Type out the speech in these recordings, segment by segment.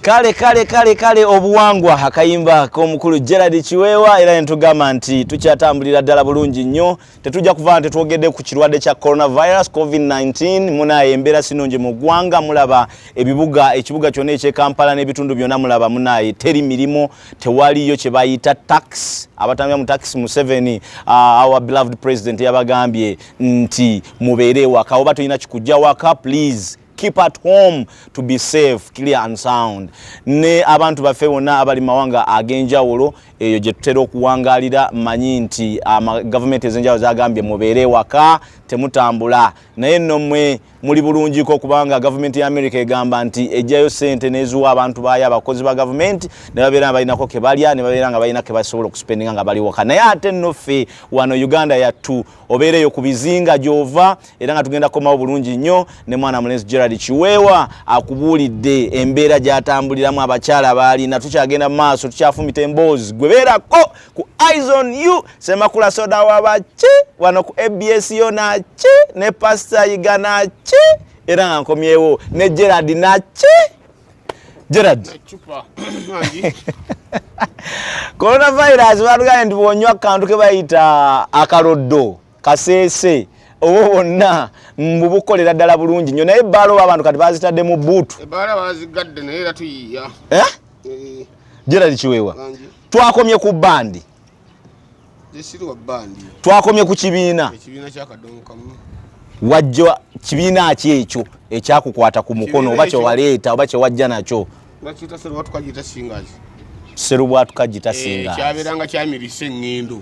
Kale kale kale kale, obuwangwa, akayimba k'omukulu Gerald Kiweewa. Era netugamba nti tukyatambulira ddala bulungi nnyo, tetujja kuva tetwogedde ku kirwadde kya coronavirus, COVID-19. Munaye, embeera sinungi mu ggwanga. Mulaba ebibuga, ekibuga kyonna eky'e Kampala n'ebitundu byonna, mulaba munaye teri mirimu, tewaliyo kye bayita tax. Abatambula mu taxi, Museveni, our beloved president, yabagambye nti mubeere ewaka, oba tolina kikujja waka, please keep at home to be safe, clear and sound. Ne abantu baffe bonna abali mawanga ag'enjawulo eyo gye tutera okuwangaalira, mmanyi nti gavumenti ez'enjawulo zagambye mubeere ewaka, temutambula. Naye nno mmwe muli bulungiko, kubanga gavumenti ya America egamba nti ejjayo sente neziwa abantu baayo, abakozi ba gavumenti, ne babeera nga balinako ke balya, ne babeera nga balina ke basobola okuspendinga nga bali waka. Naye ate nno ffe wano Uganda yattu, obeereyo ku bizinga gy'ova. Era nga tugenda kukomawo bulungi nnyo ne mwana mulenzi Gerald Kiweewa, akubuulidde embeera gy'atambuliramu, abakyala baalina. Tukyagenda mu maaso, tukyafumita emboozi. Gwe beerako ku Eyes on You, Semakula Soda wabaki wano ku ABS yo naki, ne Pastor Yiga naki. Era nga nkomyewo ne Gerald naki. Gerald, Cupa mangi. Coronavirus, batugambye nti bwonywa akantu ke bayita akaloddo kaseese oba bwonna mbu bukolera ddala bulungi nnyo. Naye ebbaala oba abantu kati bazitadde mu buutu. Ebbaala bazigadde, naye era tuyiiya. Eh? Eh, Gerald Kiweewa, bangi. twakomye ku bandi. Zesiri wa bandi. Twakomye ku kibiina. Ekibiina kyakadongo kamu. Wajja kibiina ki ekyo ekyakukwata ku mukono Kibiina oba ekyo- kyewaleeta oba kyewajja nakyo? Bakiyita Serubwatuka Guitar Singers. Serubwatuka Guitar Eh, Singers. Kyabeeranga kyamirise eŋŋendo.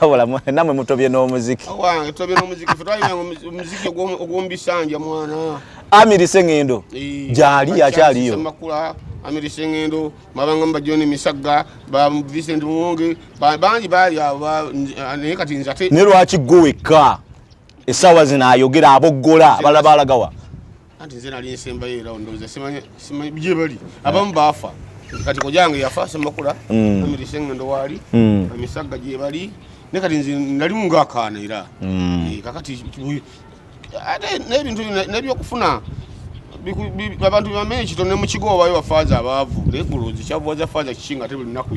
Wabula nammwe mutobye n'omuziki. Wange, tobye n'omuziki. Ffe twalina omuziki ogw'omubisanja, mwana. Amirise eŋŋendo. Eh, Gyali akyaliyo? Semakula, Amirise eŋŋendo, mabanga ba John Misagga, ba Vincent Muwonge, bangi baali abo, naye kati nze ate Naye lwaki gwe wekka essaawa zino ayogera, aboggola abalala balagawa? Anti nze nali nsembayo, era ndowooza simanyi gye bali. Abamu baafa. Kati kojange yafa, Semakula, Amirise eŋŋendo waali, Amisagga gye bali, ne kati nze nalimu ngaakaana era. Eh, kakati ate n'ebintu n'ebyokufuna abantu bamenye kitono. Ne mu kigo obayo bafaaza abaavu, naye guloozi kyavuwaza faaza kiki nga ate buli lunaku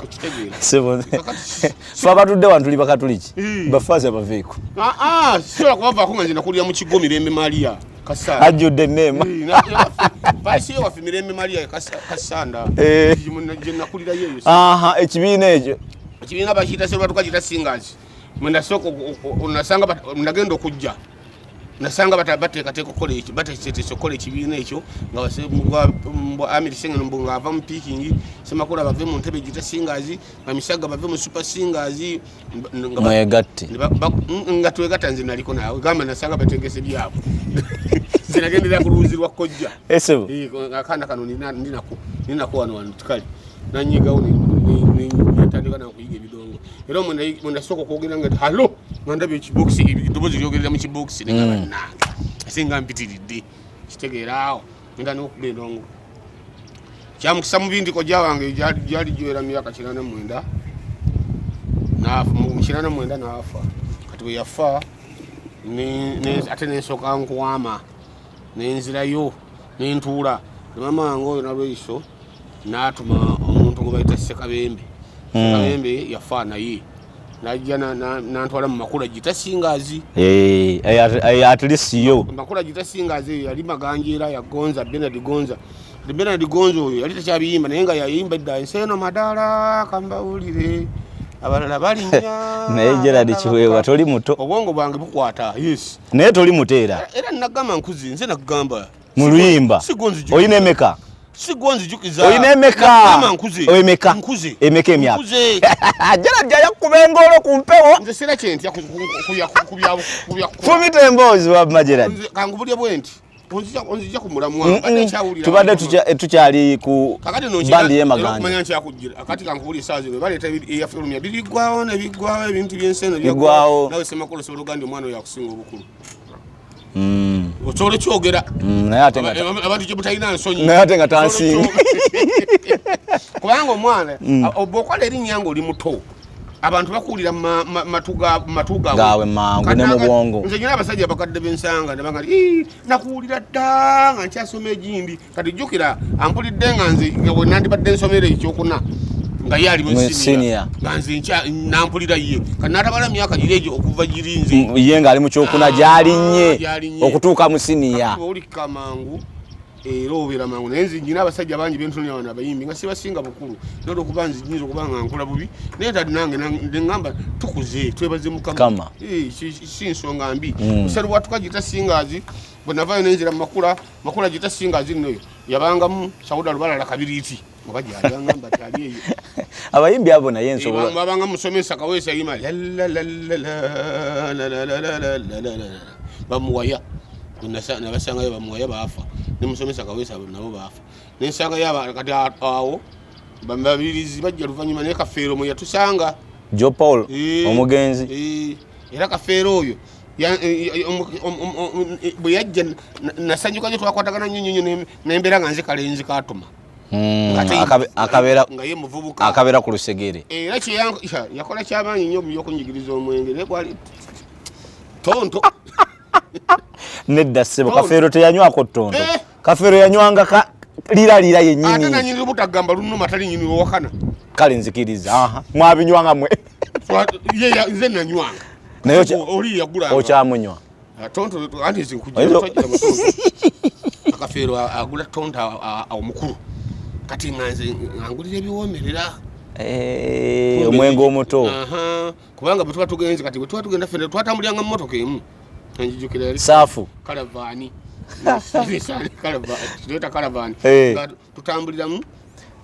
okitegeera? Sebo, Kakati fe abatudde wano tuli bakatuliki. Eh. Bafaaza baveeko. Ah, ah, sisobola kubavaako nga nze nakulira mu kigo Mirembe Maria Kasanda. Ajjudde enneema. Paisi waffe Mirembe Maria Kasanda, Eh. gye nakulirayo eyo. Aha, ekibiina ekyo? Ekibiina bakiyita Serubwatuka Guitar Singers. Mwenasooka nasanga nagenda okujja nasanga bateekateeka okukola ekyo, bateeseteese okukola ekibiina ekyo nga Amirisengeno mbu ng'ava mu Picking, Semakula bave mu Ntebe Guitar Singers, Bamisaga bave mu Super Singers, nga Mwegatte. Ne nga twegatta. Nze naliko naawe gamba nasanga bategese byabwe. Nze nagendera ku luwuzi lwa kojja. Esebo. Eh, akaana kano ninako wano wano tikali nanyigawo, netandika nakuyiga ebidongo. Era mwenasooka okwogera nga halo, nga ndabye ekibokisi, eddoboozi lyogerera mu kibokisi, negamba nange ate nga mpitiridde. Kitegeera awo ngenda n'okuba endongo. Kyamukisa mu bindi, kojja wange gyali giwera myaka 89 n'afa, mu 89 n'afa. Kati bwe yafa ate nensooka nkwama, nenzirayo nentuula. Maama wange oyo nalweyiso n'atuma omuntu gwe bayita Sekabembe. Sekabembe yafa, naye najja nantwala mu Makula Guitar Singers. Eh, eh, at least yo. Makula Guitar Singers eyo yali Maganjera ya Gonza, Bernard Gonza. Kati Bernard Gonza oyo yali takyabiyimba, naye nga yayimba edda ensi eno madaala kambawulire abalala balinnya. Naye Gerald Kiweewa, toli muto. Obwongo bwange bukwata, yes. Naye toli muto era. Era nagamba nkuzi, nze nagamba Mu luyimba. Sigonzijukiza. Olina emeka? Sigonzijukiza. Olina emeka? Nagamba nkuze. Emeka? Nkuze. Emeka emyaka? Nkuze. Gerald ayakuba engolo ku mpewo. Nze sira kyentya ku bya Fumita emboozi wamma, Gerald. Nze kangubulye bwe nti onzija ku mulamwa, mbadde nkyawulira. Tubadde tukyali ku Kakati no bandi y'emaganja. Okumanya nkyakujjira. Akati kankubulye, essaawa zino baleeta eyafulumya biriggwawo ne biggwawo, ebintu by'ensi eno. Biggwawo. Nawe Semakulu osobola ogamba omwana oyo akusinga obukulu, osobola okyogera. Naye ate nga Abantu gye mutalina nsonyi. Naye ate nga tansinga. Kubanga omwana bw'okola erinnya ng'oli muto, Abantu bakuwulira matu gaabwe mangu ne mu bwongo. Nze nyina abasajja abakadde bensanga ne banga, "Ii, nakuwulira dda nga nkyasoma egindi." Kati jjukira ampulidde nga nze nga bwe nandibadde nsomera ekyokuna, nga ye ali mu Mu senior. senior. Nga nze nampulira ye, kati natabala myaka giri egyo okuva giri nze. Ye ng'ali mu kyokuna Ah, gy'alinnye gy'alinnye. okutuuka mu siniya. Owulikika mangu era obeera mangu, naye nze nyina abasajja bangi bentunira wano abayimbi nga sibasinga bukulu, nolwokuba nze nyinza okuba nga nkola bubi, naye tati nange neŋŋamba tukuze, twebaze Mukama. Mukama. Eh, si nsonga mbi. Oserwatuka gita singazi bwe navayo nenzira mu Makula, Makula gita singazi nno eyo yabangamu Sauda Lubalala Kabiriiti, oba gyali aŋŋamba ti ali eyo. Abayimbi abo naye nsobola. Babanga musomesa Kaweesa yima bamuwaya, nabasangayo bamuwaya baafa, ne musomesa Kaweesa nabo baafa, nensangayo kati awo babirizi bajja luvanyuma, naye Kafeero mwe yatusanga. Jo Paul. Eh, omugenzi. Eh, era Kafeero oyo bwe yajja nasanyuka nyo, twakwatagana nnyo nnyo nnyo, nembeera nga nze kalenzi katuma. Akabeera nga ye muvubuka. Akabeera ku lusegere. Era yakola kyamaanyi nnyo mu byokunjigiriza omwenge, naye gwali tonto. Nedda ssebo. Tonto. Kafeero teyanywako ttonto. Eh. Kafeero yanywanga ka liralira Ate yennyini. nanyini lubutagamba lunuma tali nyini owakana. Kale nzikiriza, aha, mwabinywanga mwe. Nze nanywanga. Naye Oli yagulanga. Okyamunywa? Ah, tonto anti nze Oyinza- nkujja Akafeero agula tonto omukulu, kati nga nze angulira ebiwoomerera. Eh, omwenge omuto. Aha, kubanga bwe tuba tugenze, kati bwe tuba tugenda ffenna twatambuliranga mu motoka emu, enjijukira yali Saafu. Caravan, Toyota Caravan. Eh. Nga tutambuliramu.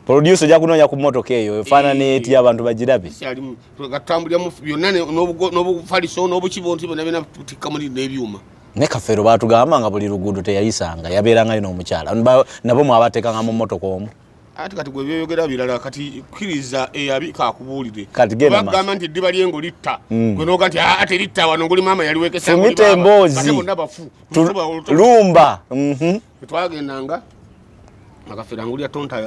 Producer, ojja kunoonya ku mmotoka eyo efaanana Eh. etya abantu bagirabe. Kyalimu nga tutambuliramu byonna n'obufaliso n'obukibo nti byonna byonna tutikka muli n'ebyuma. Ne Kafeero baatugamba nga buli luguudo teyayisanga, yabeerangayo n'omukyala. Nabo mwabateekanga mu mmotoka omu. Ate kati gwe byoyogera birala, kati kkiriza eyabi kakubuulire. Kati genda maaso. Bagamba nti eddiba lyengo litta, gwe noga nti aa teritta, wano nguli maama yaliwekesa. Fumita emboozi. Ate bonna bafu. Lumba. Twagendanga, Akafeera ngulira tonta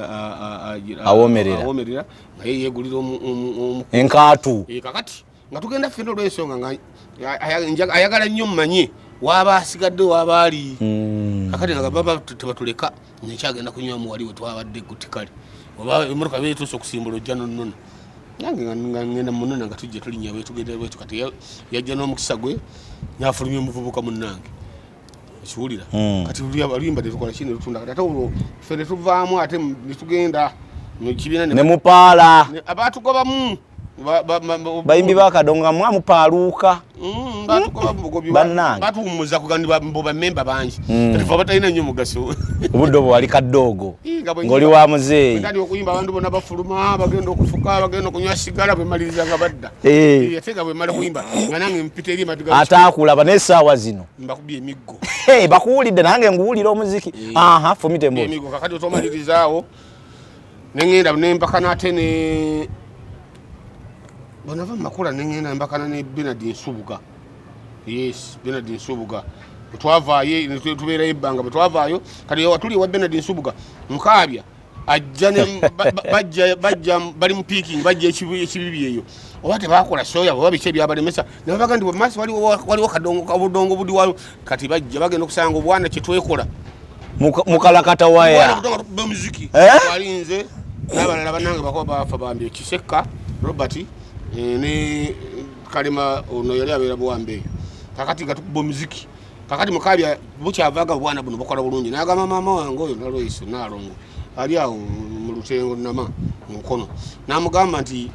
Awoomerera. Awoomerera, nga ye yeegulira Enkaatu. Eh, kakati nga tugenda ffenna olw'ensonga nga ayagala nnyo mmanye waaba asigadde waaba ali. Kakati nga baba tebatuleka, nekyagenda kunywamu wali wetwabadde gutikale, oba emotoka betuuse okusimbula ojja nonnona, nange nga ngenda munona, nga tujja tulinnya bwetugenda bwetu. Kati yajja n'omukisa gwe nafulumya omuvubuka munnange, ekiwulira. Kati oluyimba tetukola kino lutunda, kati ate olwo ffe netuvaamu, ate netugenda mu kibiina ne mupaala. Abatugobamu Bayimbi bakadongo nga mwamupaaluuka. Batugobamu bugobi. Bannange. Batuwummuza kugandi mbu bamemba bangi, kati fe abatalina nnyo mugaso. Obudde obwo wali kaddoogo. Ii, nga bwe Ng'oli wa muzeeyi. Ntandika okuyimba, abantu bonna bafuluma, bagenda okufuka, bagenda okunywa sigala, bwemaliriza nga badda. Eh. Eh, ate nga bwemala kuyimba nga nange mpita eri emabega. Ate akulaba n'essaawa zino. Mbakubye emiggo. Hey, bakuwulidde, nange nguwulira omuziki. Aha, fumita emboozi. Emiggo. Kakati otomalirizaawo neŋŋenda nempakana, ate ne bwenava mumakula neŋŋenda mpakana ne Benard Nsubuga. Yes, Benard Nsubuga, bwetwavaayo tubeerayo ebbanga, bwetwavaayo kati tuli ewa Benard Nsubuga, Mukaabya ajja ne bajja bajja bali mu picking, bajja ekibibi eyo, oba tebakola soya oba biki ebyabalemesa, nebabaga nti maaso waliwo kadongo obudongo budi waliwo. Kati bajja bagenda okusanga obwana kyetwekola. Mukalakata waya. Muziki. Eh? Walinze n'abalala bannange bakuba bafa bambi, Kisekka Robert, ne Kalema ono yali abeera Buwambe eyo. Kakati nga tukuba omuziki, kakati Mukabya bukyavaga obwana buno bukola bulungi, nagamba maama wange oyo Nalweyiso Nalongo ali awo mu Lutengo nama Mukono, namugamba nti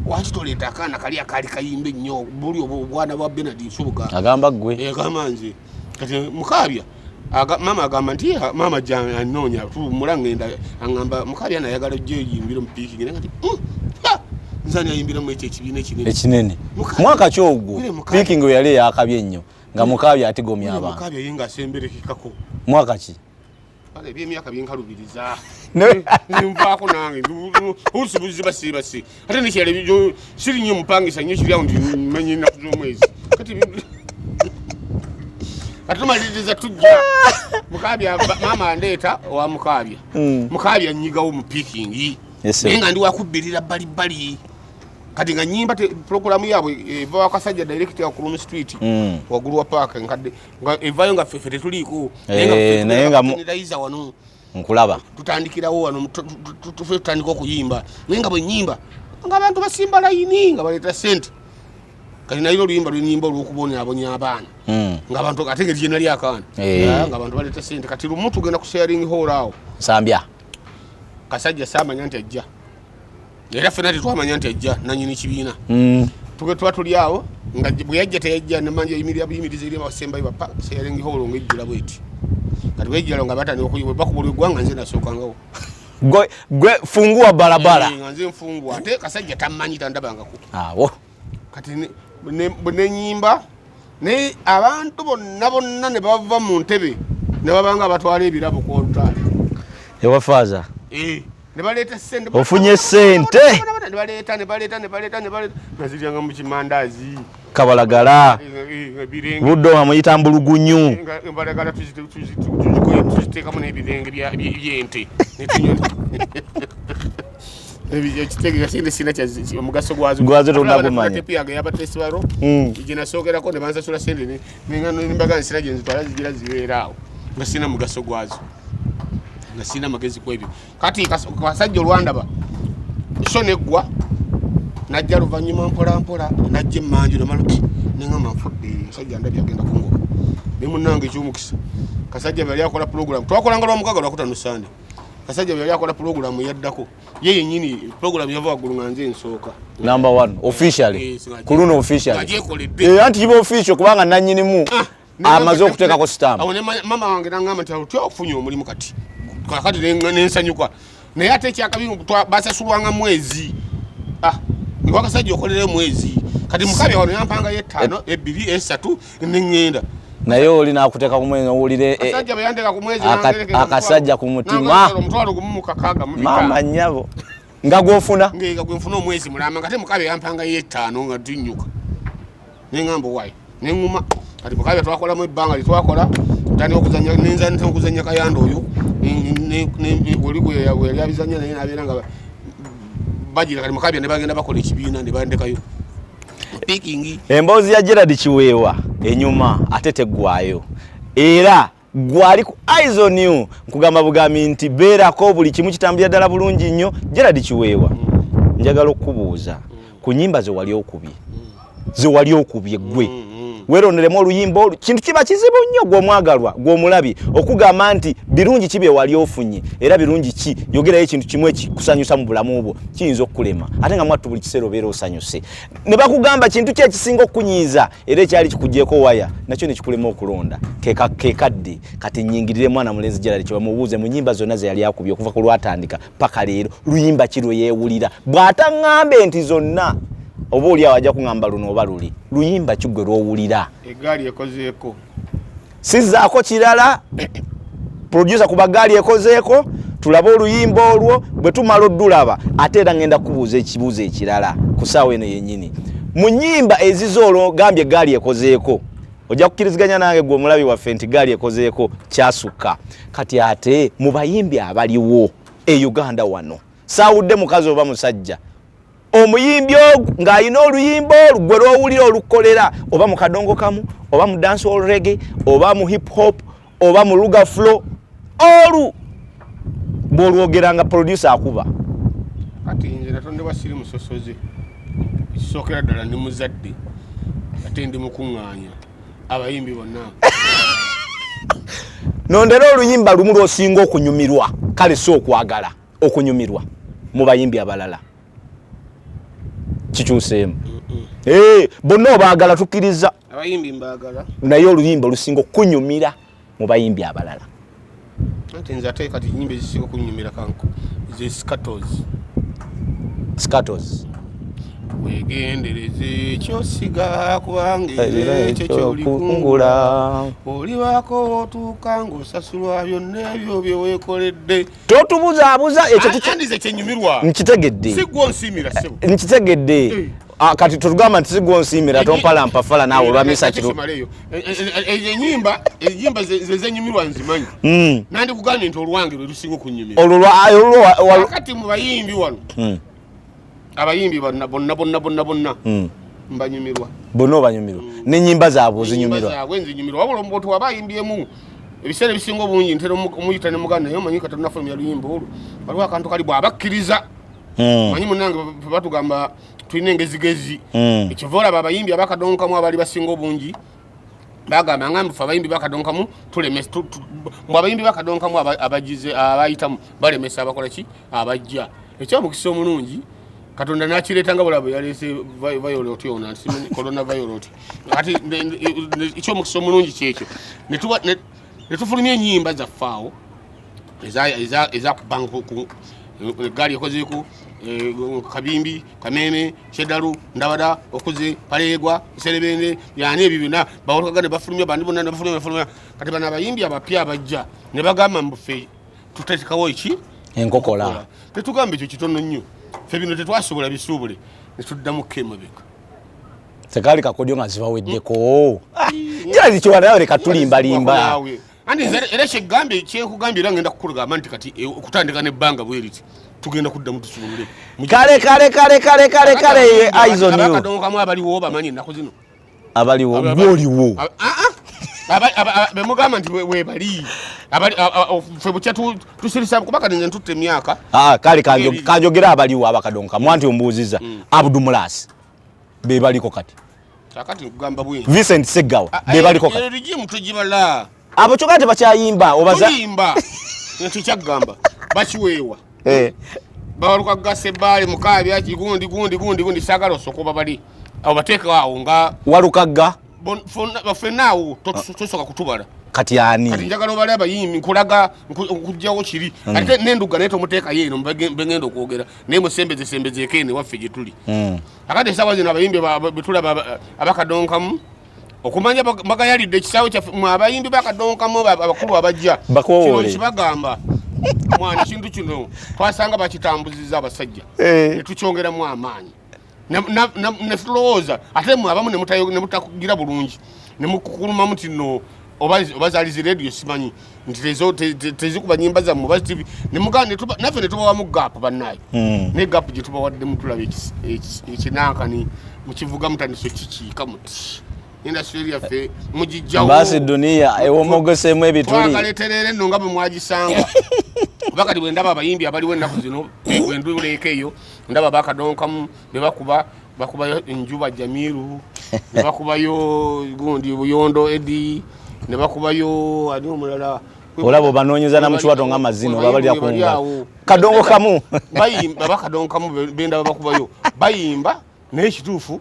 waki toleeta akaana kali akaali kayimba ennyo buli obwana bwa Benard Nsubuga. Agamba ggwe. Agamba nze. Kati Mukabya maama agamba nti "Yeah, maama ajja anoonya tuwummula ngenda." Aŋŋamba Mukabya nayagala ojja oyimbire mu picking, naye kati ha! Nze ani ayimbiramu ekyo ekibiina ekinene? Ekinene. Mukabya. Mwaka ki ogwo? Wire Mukabya. Picking we yali eyakabye ennyo nga Mukabya atigomya abantu. Mukabya ye nga asemberekekako. Mwaka ki? Kale ebyemyaka byenkalubiriza. Ne- Nvaako nange olusi buziba sibasi, ate nekyala siri nnyo mupangisa nnyo kiri awo nti mmanyi ennaku z'omwezi. Kati tumaliriza tujja Mukabya maama andeeta owa Mukabya. Mukabya nyigawo mu picking. Yes, sir. Naye nga ndi wakubbirira bbalibbali. Kati nga nyimba programu yaabwe eva wakasajja direct ya Kulum Street waggulu wa paaka enkadde, nga evayo nga ffeffe tetuliiko. Naye nga naye wano nkulaba. Tutandikirawo wano, tufe tutandika okuyimba, naye nga bwe nyimba nga abantu basimba layini nga baleeta sente. Kati nalina oluyimba lwenyimba olwokubonyabonya abaana nga abantu, ate ngeri gyenali akaana, nga abantu baleeta sente. Kati lumu tugenda ku sharing hall awo. Nsambya. Kasajja saamanya nti ajja, era ffena tetwamanya nti ajja, nanyini kibiina. Tuba tuli awo nga bwe yajja teyajja, nemanja yimirira buyimiriza eri abasembayo bapa sharing hall ng'ejjula bweti. Kati bwejjula nga batandika okuyimba, bakuba olw'eggwanga, nze nasookangawo. Gwe fungua barabara. Nga nze nfungwa, ate kasajja tammanyi, tandabangako. Awo. Kati bwe nenyimba, naye abantu bonna bonna ne bava mu ntebe ne babanga batwala ebirabo ku olutaale. Ewa faaza. Ne baleeta sente. Ofunye sente. Ne baleeta, ne baleeta, ne baleeta, ne baleeta, naziryanga mu kimandaazi. Kabalagala. Ebirenge. Buddo nga muyita mbulugunyu. Nga embalagala tuziteekamu n'ebirenge by'ente netunywa. Ekitegeera sente sina omugaso gwazo. Gwazo tonnagumanya. Tepu yange yabatesibalo gye nasookerako ne bansasula sente, nembaga nsina gye nzitwala, zigira zibeera awo nga sina mugaso gwazo, nga sina magezi ku ebyo. Kati kasajja olwandaba so neggwa, najja luvannyuma mpola mpola, najja emmanju namala neŋamba nfudde, musajja ndabye agenda kungoba. Naye munnange ekyomukisa, kasajja bwe yali akola pulogulamu, twakolanga lwamukaaga, lwakutano Sande. Kasajja bwe yali akola pulogulamu yaddako, ye yennyini pulogulamu yava waggulu nga nze nsooka. Number one officially. Yes, ku luno officially. Ng'agyekoledde. Anti kiba official kubanga nanyinimu amaze okuteekako stamp. Awo ne mama wange naŋŋamba nti otya ofunye omulimu kati kakati, nensanyuka. Naye ate ekyakabi, basasulwanga mwezi. Ah, ngawakasajja okolera mwezi. Kati mukabya wano yampangayo etaano, ebiri, esatu, neŋŋenda. Naye oli nakuteeka ku mwezi owulire Kasajja bwe yanteeka ku mwezi, nangereka akasajja ku mutima. Nangereka 1,605. Mama nnyabo, nga gwofuna. Nga gwe nfuna omwezi mulamba, nga te mukabya yampangayo etaano, nga tinnyuka, neŋŋamba owaayi, neŋŋuma. Kati mukabya twakolamu ebbanga lyetwakola, ntandika okuzanya, nenzanta okuzanya kayanda oyo oli gwe yali abizanya naye, nabeera nga bagira. Kati mukabya ne bagenda bakola ekibiina ne bandekayo pikingi. Emboozi ya Gerard Kiweewa enyuma ate teggwayo, era gwali ku Eyes on You. Nkugamba bugambi nti beerako, buli kimu kitambulira ddala bulungi nnyo. Gerard Kiweewa, njagala okukubuuza ku nyimba ze wali okubye, ze wali okubye ggwe weeronderemu oluyimba olwo. Kintu kiba kizibu nnyo gwe omwagalwa, gwe omulabi, okugamba nti birungi ki bye wali ofunye era birungi ki, yogerayo ekintu kimu ekikusanyusa mu bulamu bwo, kiyinza okukulema. Ate nga mwattu buli kiseera obeera osanyuse, ne bakugamba kintu ki ekisinga okukunyiiza era ekyali kikugyeko waya, nakyo ne kikulema okulonda. Kekadde kati nyingirire mwana mulenzi Gerald kyebamubuuze mu nyimba zonna ze yali akubye okuva ku lwatandika paka leero, luyimba ki lwe yeewulira? Bw'ataŋŋambe nti zonna, oba oli awo ajja kuŋŋamba luno oba luli. Luyimba ki gwe lw'owulira? Egaali ekozeeko. Sizzaako kirala, producer, kuba gaali ekozeeko, tulabe oluyimba olwo. Bwe tumala oddulaba, ate era ngenda kubuuza ekibuuzo ekirala ku ssaawa eno yennyini. Mu nnyimba ezizo olwogambye gaali ekozeeko, ojja kukkiriziganya nange gwe omulabi waffe nti gaali ekozeeko kyasukka. Kati ate mu bayimbi abaliwo e Uganda wano, saawudde mukazi oba musajja, omuyimbi ogu ng'alina oluyimba olwo gwe lwowulira olukolera, oba mu kadongo kamu, oba mu dancehall reggae, oba mu hip hop, oba mu luga flow, olu bw'olwogera nga producer akuba. Kati nze natondebwa siri musosoze. Ekisookera ddala, ndi muzadde ate ndi mukuŋŋaanya abayimbi bonna. Nondera oluyimba lumu lw'osinga okunyumirwa, kale si okwagala, okunyumirwa mu bayimbi abalala. Kikyuseemu. Bonna obaagala, tukkiriza. Abayimbi mbaagala. Naye oluyimba olusinga okunyumira mu bayimbi abalala? Anti nze ate kati nyimba ezisinga okunyumira kanku ze scatos. Scatos. Wegendereze kyosiga, kubanga ekyo kyolikungula. Olibaako otuuka ng'osasulwa byonna ebyo bye weekoledde. Totubuzaabuza ekyo. Andize kyenyumirwa. Nkitegedde. Si gwe onsiimira, ssebo. Nkitegedde. Ah, kati totugamba nti sigwe onsiimira, tompala mpafala naawe olwamisa kiro. Kimaleyo enyimba ze zenyumirwa nzimanyi. Nandikugambye nti olwange lwe lusinga okunyumira. Olwo lwa Kati mu bayimbi wano, Abayimbi bonna bonna bonna bonna bonna mbanyumirwa. Bonna obanyumirwa, n'ennyimba zaabwe ozinyumirwa? Zaabwe nzinyumirwa, wabula omuntu waba ayimbyemu, ebiseera ebisinga obungi ntera omuyita ne muganda, naye omanyi kati tunafulumya luyimba olwo, waliwo akantu kali bw'abakkiriza. Manyi munange, batugamba tulina engezigezi. Ekyova olaba abayimbi abakadonkamu abaali basinga obungi bagamba nga mbu abayimbi bakadonkamu tulemesa, mbu abayimbi bakadonkamu abagize abayitamu balemesa abakola ki, abajja. Ekyomukisa omulungi Katonda nakireeta nga bulaba yaleese violet ono, nti corona violet. Kati ekyomukisa omulungi kyekyo, ne tufulumya ennyimba zaffe awo ezakubanga egaali ekozeeku kabimbi kameme kyedalu ndabada okuze paleegwa serebende yani ebyo byonna bawolekaga ne bafulumya bandi bonna ne bafulumya bafulumya. Kati bano abayimbi abapya abajja ne bagamba mbu ffe tuteekawo eki? Enkokola. Tetugamba ekyo kitono nnyo, ffe bino tetwasobola bisuubule, netuddamuko emabega. Tekaali kakodyo nga zibaweddeko. Gerald Kiweewa, nawe leka tulimbalimba. Naawe. Anti nze era kyegambye, kyenkugambye, era ngenda kukulugamba nti kati okutandika nebbanga bwe riti tugenda kuddamu tusubulule. Kale kale kale kale kale kale, eyes on you. Abakadonkamu abaliwo bamanyi ennaku zino. Abaliwo, gwoliwo. Bemugamba nti webali ffe bukya tusirisa, kuba kati nze ntutta emyaka. Ah, kale kanjogere abaliwo abakadonkamu, anti ombuuziza. Abdu Mulasi be baliko kati. Kakati nkugamba bwe Vincent Segawa be baliko kati. Regime tugibala. Abo kyokka tebakyayimba obaza. Tulimba ntikyagamba bakiweewa. Bawaluka gasa ebbaale mukaabya gundi gundi gundi gundi, saagala osooka oba bali abo bateeka awo nga Walukagga. Ffenna awo tosooka kutubala. Kati ani? Kati njagala obale abayimbi, nkulaga nkugjawo kiri, ate nenduga naye tomuteekayo eno bengenda okwogera naye musembeze sembezeeko eno ewaffe gye tuli. Akati esaawa zino abayimbi betulaba abakadonkamu okumanya bagayalidde ekisaawe kyaffe, mwe abayimbi bakadonkamu abakulu abajja. Bakowoole. Kino kibagamba mwana, ekintu kino twasanga bakitambuziza abasajja, netukyongeramu amaanyi, netulowooza ate mwe abamu nemutakugira bulungi, nemukukulumamu nti no oba zaali zi radio simanyi nti tezikuba nyimba zammwe oba TV, naffe netubawamu gap bannaye. Naye gap gye tubawaddemu tulaba ekinankani mukivuga mutandise kikiika muti industry yaffe mugijjawo. Basi duniya ewomogosemu ebituli. Twagaleterere nno nga bwe mwagisanga, kuba kati bwe ndaba abayimbi abaliwo ennaku zino, bwe nduleeka eyo ndaba bakadonkamu be bakuba, bakubayo Njuba Jamiru, ne bakubayo gundi Buyondo Edi, ne bakubayo ani omulala. Olaba obanoonyeza na mukiwato nga mazino babalira ku Bali ngalo. awo. Kadongo kamu. Bayimba bakadonkamu bendaba bakubayo bayimba, naye ekituufu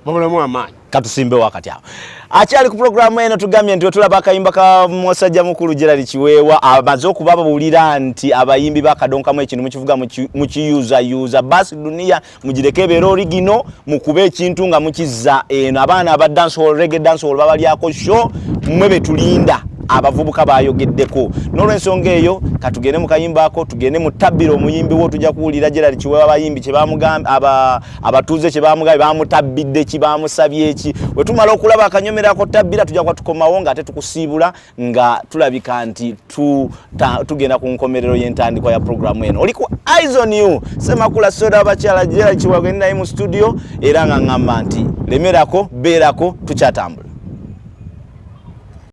babulamu amaanyi. Katusimbe wakati awo akyali ku pulogulaamu eno, tugambye nti wetulaba akayimba ka musajja mukulu Gerald Kiweewa, amaze okuba babuulira nti abayimbi bakadonkamu ekintu mukivuga mukiyuzayuza. Basi duniya mugireke ebeere original, mukube ekintu nga mukizza eno. Abaana aba dancehall, reggae dancehall babalyako show, mmwe betulinda abavubuka bayogeddeko. N'olwensonga eyo katugende mu kayimba ako, tugende mu tabbira omuyimbi wo. Tujja kuwulira Gerald Kiweewa, abayimbi kyebamugamba, abatuuze kyebamugambye, bamutabbidde ki, bamusabye ki. Bwe tumala okulaba akanyomerako tabbira, tujja kuba tukomawo ng'ate tukusiibula nga tulabika nti tugenda ku nkomerero y'entandikwa ya puroguramu eno. Oli ku Eyes on You, Semakula Soda, abakyala Gerald Kiweewa gwe naye mu studio, era nga ŋŋamba nti lemerako, beerako, tukyatambula.